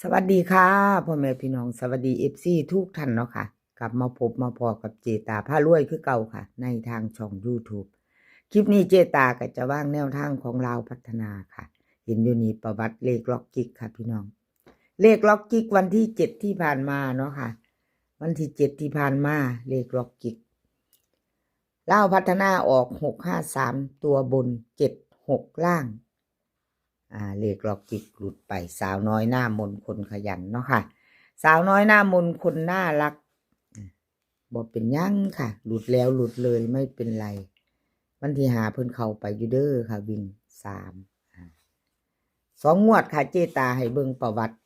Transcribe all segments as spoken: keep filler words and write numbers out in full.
สวัสดีค่ะ พ่อแม่พี่น้อง สวัสดี เอฟซี ทุกท่านเนาะค่ะ กลับมาพบมาพ้อกับเจตาพารวยคือเก่าค่ะ ในทางช่อง YouTube คลิปนี้เจตาก็จะวางแนวทางของลาวพัฒนาค่ะ เห็นอยู่นี่ประวัติเลขล็อกจิกค่ะพี่น้อง เลขล็อกจิกวันที่เจ็ดที่ผ่านมาเนาะค่ะ วันที่เจ็ดที่ผ่านมา เลขล็อกจิก ลาวพัฒนาออกหกห้าสาม ตัวบน เจ็ดหก ล่าง อ่า เลขล็อกจิกหลุดไป สาวน้อยหน้ามนคนขยันเนาะค่ะ สาวน้อยหน้ามนคนน่ารัก อ่า บ่เป็นหยังค่ะ หลุดแล้วหลุดเลยไม่เป็นไร วันที่ห้าเพิ่นเข้าไปอยู่เด้อค่ะ วิ่งสาม อ่า สองงวดค่ะ เจตาให้เบิ่งประวัติ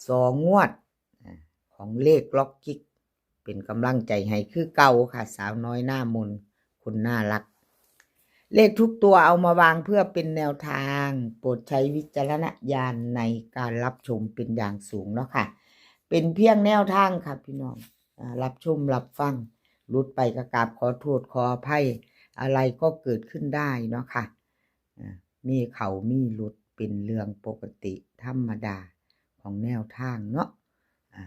สองงวด อ่า ของเลขล็อกจิก เป็นกำลังใจให้คือเก่าค่ะ สาวน้อยหน้ามนคนน่ารัก เลขทุกตัวเอามาวางเพื่อเป็นแนวทาง โปรดใช้วิจารณญาณในการรับชมเป็นอย่างสูงเนาะค่ะ เป็นเพียงแนวทางค่ะพี่น้อง อ่า รับชมรับฟัง หลุดไปก็กราบขอโทษขออภัย อะไรก็เกิดขึ้นได้เนาะค่ะ อ่า มีเข้ามีหลุดเป็นเรื่องปกติธรรมดาของแนวทางเนาะ อ่า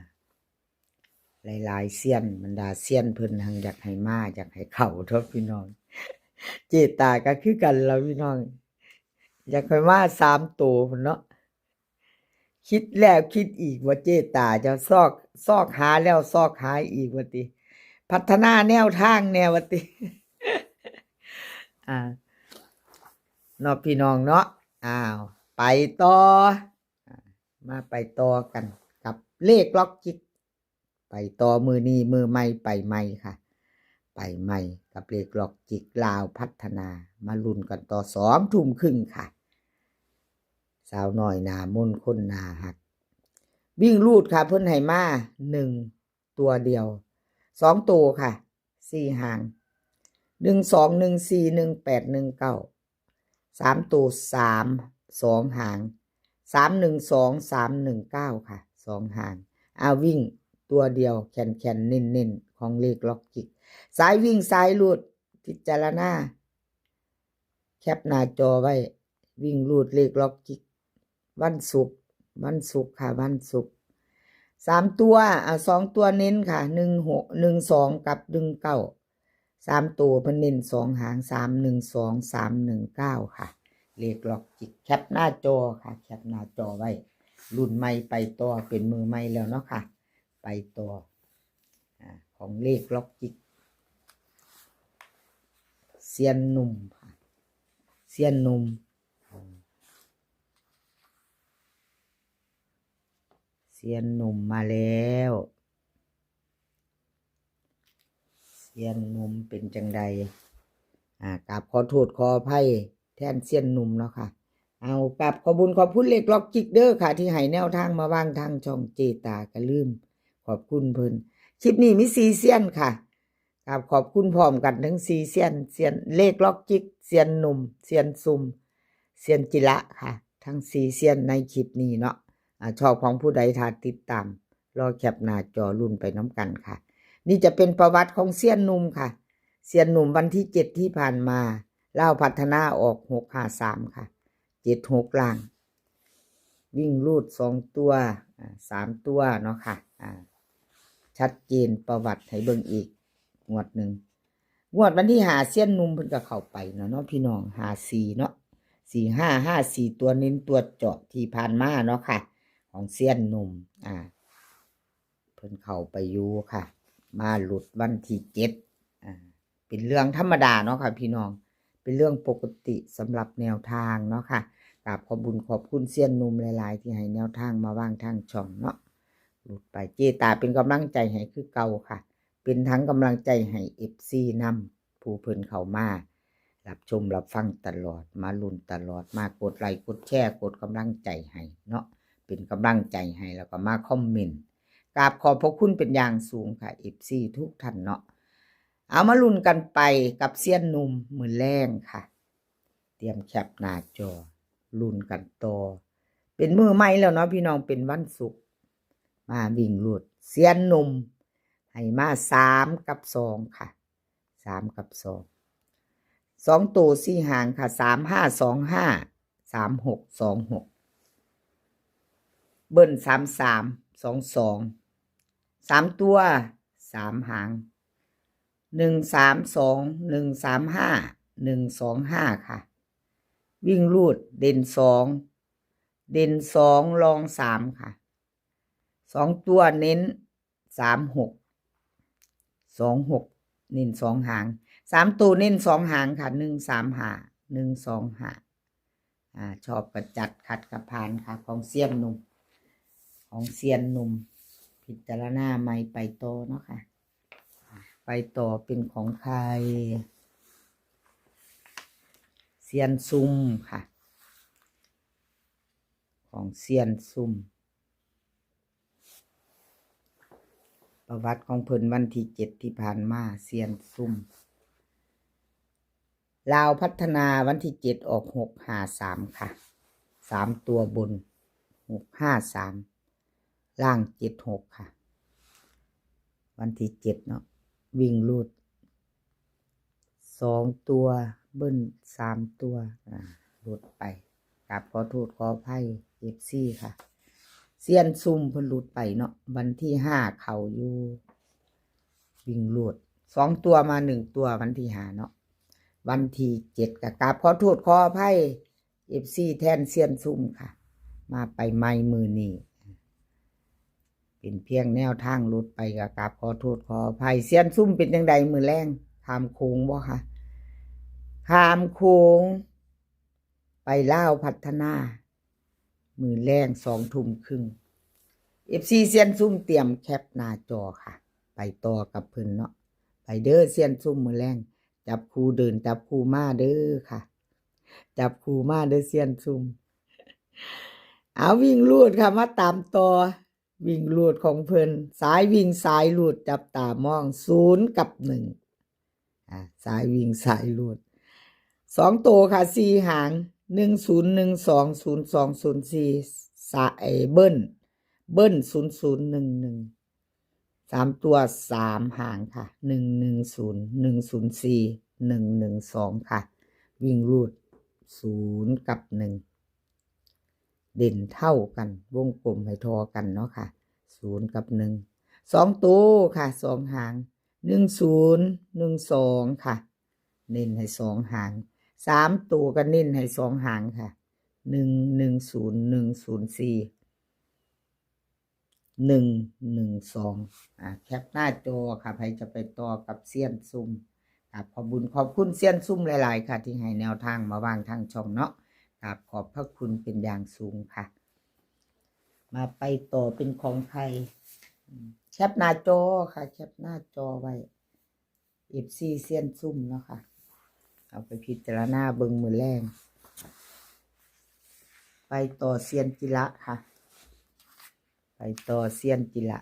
หลายๆเซียน บรรดาเซียนเพิ่นหังอยากให้มา อยากให้เข้าเนาะพี่น้อง เจตาก็คือกันล่ะพี่น้อง อยากให้มาสามตัวพุ้นเนาะ คิดแล้วคิดอีกว่าเจตาจะซอก ซอกหาแล้วซอกหาอีกว่าติ พัฒนาแนวทางแนวว่าติ อ่า เนาะพี่น้องเนาะ อ้าว ไปต่อ อ่า มาไปต่อกันกับเลขล็อกจิก ไปต่อมื้อนี้มื้อใหม่ไปใหม่ค่ะ ไปใหม่กับเลขล็อกจิกลาวพัฒนา มาลุ้นกันต่อสองทุ่มครึ่งค่ะ สาวน้อยหน้ามนคนน่าฮัก วิ่งรูดค่ะ เพิ่นให้มาหนึ่งตัวเดียว สองตัวค่ะ สี่หาง หนึ่งสอง หนึ่งสี่ หนึ่งแปด หนึ่งเก้า สามตัว สาม สองหาง สามหนึ่งสอง สามหนึ่งเก้า ค่ะ สองหาง อ่า วิ่งตัวเดียวแคนๆ เน้นๆ ของเลขล็อกจิก สายวิ่งสายรูด พิจารณา แคปหน้าจอไว้ วิ่งรูดเลขล็อกจิก วันศุกร์ วันศุกร์ค่ะ วันศุกร์ สามตัว อ่า สองตัวเน้นค่ะ หนึ่งหก หนึ่งสอง กับ หนึ่งเก้า สามตัวเพิ่นเน้นสองหาง สามหนึ่งสอง สามหนึ่งเก้า ค่ะ เลขล็อกจิก แคปหน้าจอค่ะ แคปหน้าจอไว้ รุ่นใหม่ไปต่อ เป็นมือใหม่แล้วเนาะค่ะ ไปต่อ อ่า ของเลขล็อกจิก เซียนหนุ่มค่ะ เซียนหนุ่ม เซียนหนุ่มมาแล้ว เซียนหนุ่มเป็นจังใด อ่า กราบขอโทษขออภัยแทนเซียนหนุ่มเนาะค่ะ เอา กราบขอบบุญขอบคุณเลขล็อกจิกเด้อค่ะ ที่ให้แนวทางมาวางทางช่องเจตา ก็ลืมขอบคุณเพิ่น คลิปนี้มีสี่เซียนค่ะ กราบขอบคุณพร้อมกันทั้งสี่เซียน เซียนเลขล็อกจิก เซียนหนุ่ม เซียนซุ่ม เซียนจิระค่ะ ทั้งสี่เซียนในคลิปนี้เนาะ อ่า ชอบของผู้ใดถ้าติดตาม รอแคปหน้าจอรุ่นไปน้ำกันค่ะ นี่จะเป็นประวัติของเซียนหนุ่มค่ะ เซียนหนุ่มวันที่เจ็ดที่ผ่านมา ลาวพัฒนาออกหกห้าสามค่ะ เจ็ดหก ล่าง วิ่งรูดสองตัว อ่า สามตัวเนาะค่ะ อ่า ชัดเจนประวัติให้เบิ่งอีกงวดหนึ่ง งวดวันที่ห้าเซียนหนุ่มเพิ่นก็เข้าไปเนาะ เนาะพี่น้อง ห้าสี่ เนาะ สี่ห้า ห้าสี่ ตัวเน้นตัวเจาะที่ผ่านมาเนาะค่ะ ของเซียนหนุ่ม อ่า เพิ่นเข้าไปอยู่ค่ะ มาหลุดวันที่เจ็ด อ่า เป็นเรื่องธรรมดาเนาะค่ะพี่น้อง เป็นเรื่องปกติสำหรับแนวทางเนาะค่ะ กราบขอบบุญขอบคุณเซียนหนุ่มหลายๆ ที่ให้แนวทางมาวางทางช่องเนาะ หลุดไป เจตาเป็นกำลังใจให้คือเก่าค่ะ เป็นทั้งกำลังใจให้ เอฟซี นำ ผู้เพิ่นเข้ามารับชมรับฟังตลอด มาลุ้นตลอด มากดไลค์กดแชร์ กดกำลังใจให้เนาะ เป็นกำลังใจให้ แล้วก็มาคอมเมนต์ กราบขอบพระคุณเป็นอย่างสูงค่ะ เอฟซี ทุกท่านเนาะ เอามาลุ้นกันไปกับเซียนหนุ่มมื้อแลงค่ะ เตรียมแคปหน้าจอ ลุ้นกันต่อ เป็นมื้อใหม่แล้วเนาะพี่น้อง เป็นวันศุกร์ มาวิ่งรูด เซียนหนุ่มให้มาสามกับสองค่ะ สามกับสอง สองตัวสี่หางค่ะ สามห้าสองห้า สามหกสองหก เบิ้ลสามสาม สองสอง สามตัว สามหาง หนึ่งสามสอง หนึ่งสามห้า หนึ่งสองห้า ค่ะ วิ่งรูดเด่นสอง เด่นสอง รองสาม ค่ะ สองตัวเน้นสามหก สองหก เน้นสองหาง สามตัวเน้นสองหางค่ะ หนึ่งสามห้า หนึ่งสองห้า อ่า ชอบกระจัดขัดกระพานค่ะ ของเซียนหนุ่ม ของเซียนหนุ่ม พิจารณาใหม่ไปต่อเนาะค่ะ ไปต่อเป็นของใคร เซียนซุ่มค่ะ ของเซียนซุ่ม ประวัติของเพิ่นวันที่เจ็ดที่ผ่านมา เซียนซุ่ม ลาวพัฒนาวันที่เจ็ดออกหกห้าสามค่ะ สามตัวบน หกห้าสาม ล่างเจ็ดหกค่ะ วันที่เจ็ดเนาะ วิ่งรูดสองตัว เบิ้ลสามตัว อ่า รูดไป กราบขอโทษขออภัย เอฟซี ค่ะ เซียนซุ่มเพิ่นรูดไปเนาะ วันที่ห้าเข้าอยู่ วิ่งรูดสองตัวมาหนึ่งตัว วันที่ห้าเนาะ วันที่เจ็ดก็กราบขอโทษขออภัย เอฟซี แทนเซียนซุ่มค่ะ มาไปใหม่มื้อนี้ เป็นเพียงแนวทางรูดไปก็กราบขอโทษขออภัย เซียนซุ่มเป็นจั่งใดมื้อแลง ข้ามโขงบ่คะ ข้ามโขง ไปลาวพัฒนา มื้อแลงสองทุ่มครึ่ง เอฟซี เซียนซุ่มเตรียมแคปหน้าจอค่ะ ไปต่อกับเพิ่นเนาะ ไปเด้อเซียนซุ่มมื้อแลง จับคู่เดินจับคู่มาเด้อค่ะ จับคู่มาเด้อเซียนซุ่ม เอาวิ่งรูดค่ะ มาตามต่อ วิ่งรูดของเพิ่น สายวิ่งสายรูดจับตามอง ศูนย์กับหนึ่ง อ่า สายวิ่งสายรูด สองตัวค่ะ สี่หาง หนึ่งศูนย์ หนึ่งสอง ศูนย์สอง ศูนย์สี่ สายเบิ้ล เบิ้ล ศูนย์ศูนย์ หนึ่งหนึ่ง สามตัว สามหางค่ะ หนึ่งหนึ่งศูนย์ หนึ่งศูนย์สี่ หนึ่งหนึ่งสอง ค่ะ วิ่งรูด ศูนย์กับหนึ่ง เด่นเท่ากัน วงกลมให้ทอกันเนาะค่ะ ศูนย์กับหนึ่ง สองตัวค่ะ สองหาง หนึ่งศูนย์ หนึ่งสอง ค่ะ เน้นให้สองหาง สามตัวก็เน้นให้สองหางค่ะ หนึ่งหนึ่งศูนย์ หนึ่งศูนย์สี่ หนึ่งหนึ่งสอง อ่า แคปหน้าจอค่ะ ใครจะไปต่อกับเซียนซุ่ม ครับ ขอบบุญขอบคุณเซียนซุ่มหลายๆค่ะ ที่ให้แนวทางมาวางทางช่องเนาะ ครับ ขอบพระคุณเป็นอย่างสูงค่ะ มาไปต่อเป็นของใคร แคปหน้าจอค่ะ แคปหน้าจอไว้ เอฟซี เซียนซุ่มเนาะค่ะ เอาไปพิจารณาเบิ่งมื้อแลง ไปต่อเซียนจิระค่ะ ไปต่อเซียนจิระ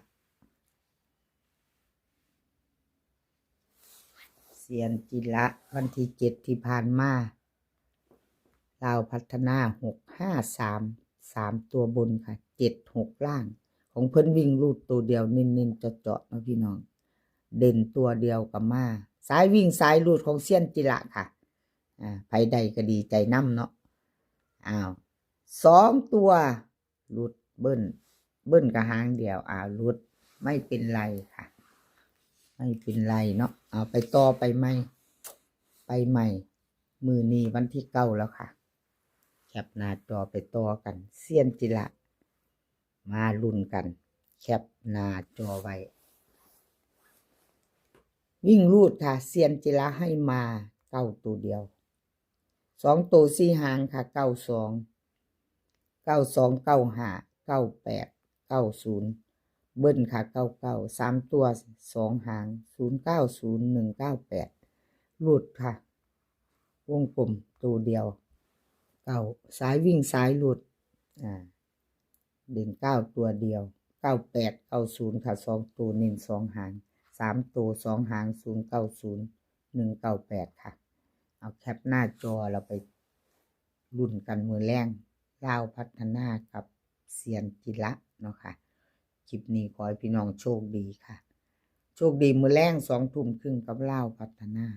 เซียนจิระ วันที่เจ็ดที่ผ่านมา ลาวพัฒนา หกห้าสาม สามตัวบนค่ะ เจ็ดหก ล่าง ของเพิ่นวิ่งรูดตัวเดียว เน้นๆ เจาะๆ เนาะพี่น้อง เด่นตัวเดียวก็มา สายวิ่งสายรูดของเซียนจิระค่ะ อ่า ไผได้ก็ดีใจนำเนาะ อ้าว สองตัว รูดเบิ้ล เบิ้ลก็หางเดียว อ่า รูด ไม่เป็นไรค่ะ ไม่เป็นไรเนาะ เอาไปต่อไปใหม่ ไปใหม่ มื้อนี้วันที่เก้าแล้วค่ะ แคปหน้าจอไปต่อกัน เซียนจิระ มาลุ้นกัน แคปหน้าจอไว้ วิ่งรูดค่ะ เซียนจิระให้มาเก้าตัวเดียว สองตัวสี่หางค่ะ เก้าสอง เก้าสอง เก้าห้า เก้าแปด เก้าศูนย์ เบิ้ลค่ะ เก้าเก้า สามตัวสองหาง ศูนย์เก้าศูนย์ หนึ่งเก้าแปด รูดค่ะ วงกลมตัวเดียว เก้า สายวิ่งสายรูด อ่า เด่นเก้าตัวเดียว เก้าแปด เก้าศูนย์ ค่ะ สองตัวเน้นสองหาง สามตัวสองหาง ศูนย์เก้าศูนย์ หนึ่งเก้าแปด ค่ะ เอาแคปหน้าจอเราไปลุ้นกันมื้อแลง ลาวพัฒนากับเซียนจิระเนาะค่ะ คลิปนี้ขอให้พี่น้องโชคดีค่ะ โชคดีมื้อแลงสองทุ่มครึ่งกับลาวพัฒนา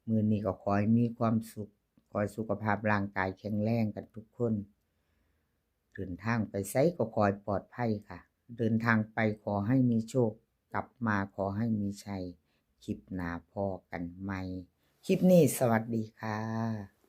มื้อนี้ก็ขอให้มีความสุข ขอให้สุขภาพร่างกายแข็งแรงกันทุกคน เดินทางไปไสก็ขอให้ปลอดภัยค่ะ เดินทางไปขอให้มีโชค กลับมาขอให้มีชัย คลิปหน้าพ้อกันใหม่ คลิปนี้สวัสดีค่ะ